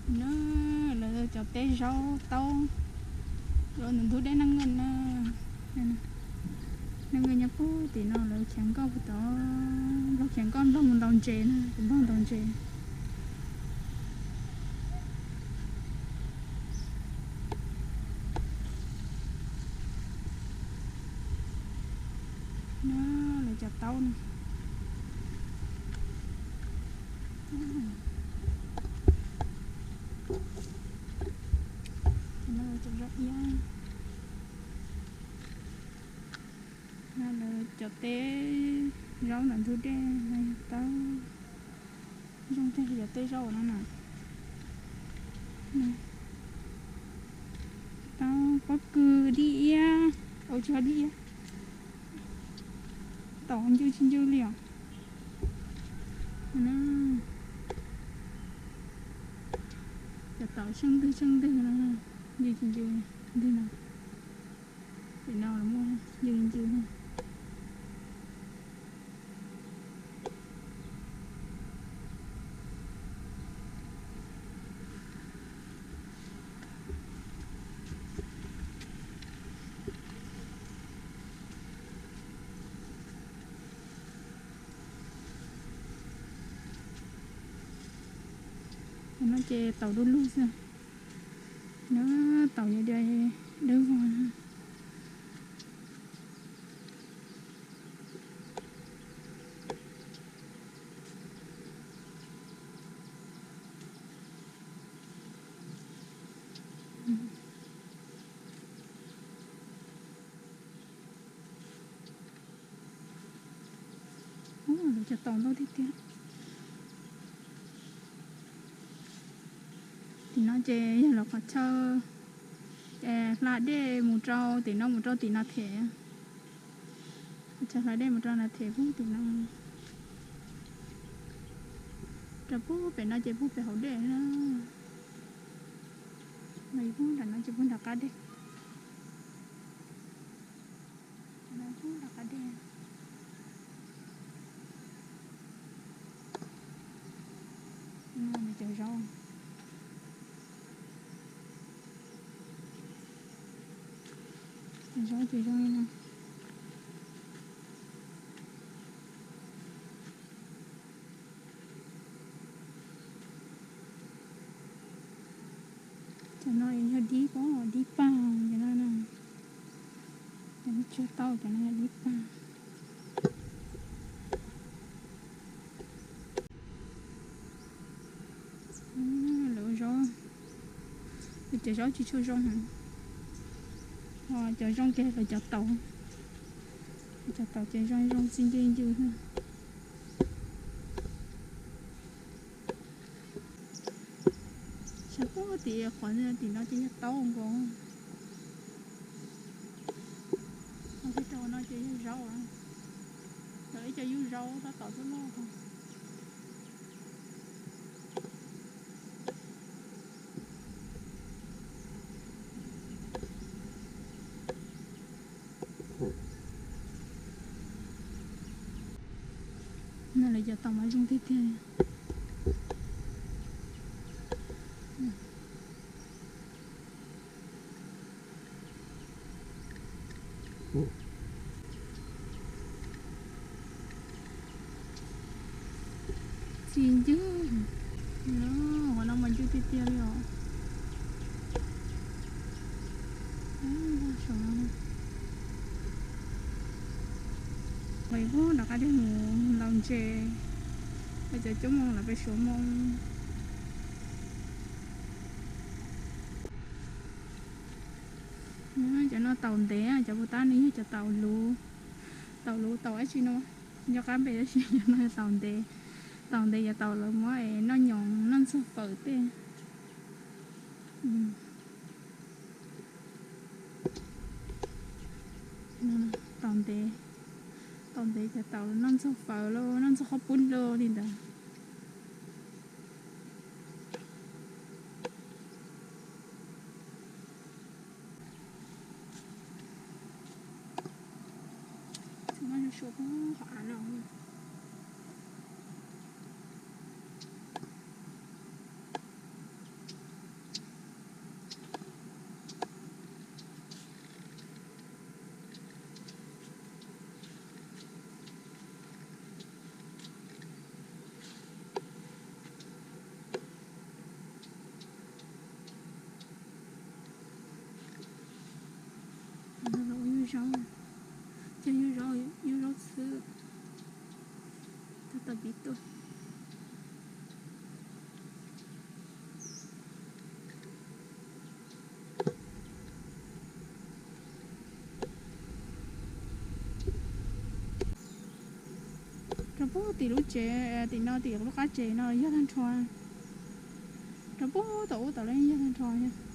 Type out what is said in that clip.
Na, lawv cov teb zaub taub, lawv ntawm ntug dej neej nkeej na. Neej nkeej nyob puag tim no, lawv khiav nkoj puag tod, nplog khiav nkoj, nplog mus ntaus ntses na, kuv nplog ntaus ntses. Na, lawv cov taub na. Cov no cov zaub iab. No lawv cov teb zaub ntawm ntug dej no yog taub. Zoo tiag cov teb zaub no na. Taub, pob kws, dib iab, au tsis yog dib iab, taum ncw tsis ncw li os. Cov taum tsheej ntwg tsheej ntwg no, ncw tsis ncw, ntwg no. Tim no los muaj ncw ncw. No ces taum du lug xwb. No taum yog dawb vog. Lawv cov taum ntau tiag tiag. Tim no ces yog lawv qhov chaw hla dej mus rau tim no, mus rau tim no them. Qhov chaw hla dej mus rau no them puag tim no. Rau puag pem no ces puag pem hauv dej na. Puag nram no ces puag nram qab dej. Puag nram qab dej. Cov zaub, cov zaub ces zoo li no. Cov no yog dib, dib pag, cov no, cov no tsuag tau, cov no yog dib pag. Lawv ua zaub, lawv cov zaub tsis tshua zoo heev. Cov zoo ces lawv cov taum, lawv cov taum ces zoo zoo txi ncw ncw. Sab puag tim qhov tim no ces yog taub nkaus. Ho thiab rau no ces yog zaub, lawv ib co yub zaub tab tom tuaj loj. No lawv cov taum mas zoo tiag tiag. Txi ncw, qhov no mas ncw tiag tiag li os. Peb puag nram qab dej mus ntaus ntses, peb cov coob moo los peb suav moo. Cov no taum ntev, cov puag ta nws yog cov taum luv, taum luv taum dab tsi no, nco qab npe tab sis cov no yog taum ntev. Taum ntev yog taum lawv muab es noj nyoos noj ntxuag fawm tej. Taum ntev, taum ntev ces taum noj ntxuag fawm los noj ntxuag qhob pub los li ntawd. Suav no, suav qhov av no. Zaub, ces yog zaub, yog zaub xwb. Tab tom pib tuaj. Rau puag tim lub tsev, tim no tim lub qab tsev no yog tag nrho. Rau puag tom ub tom lawv yog tag nrho.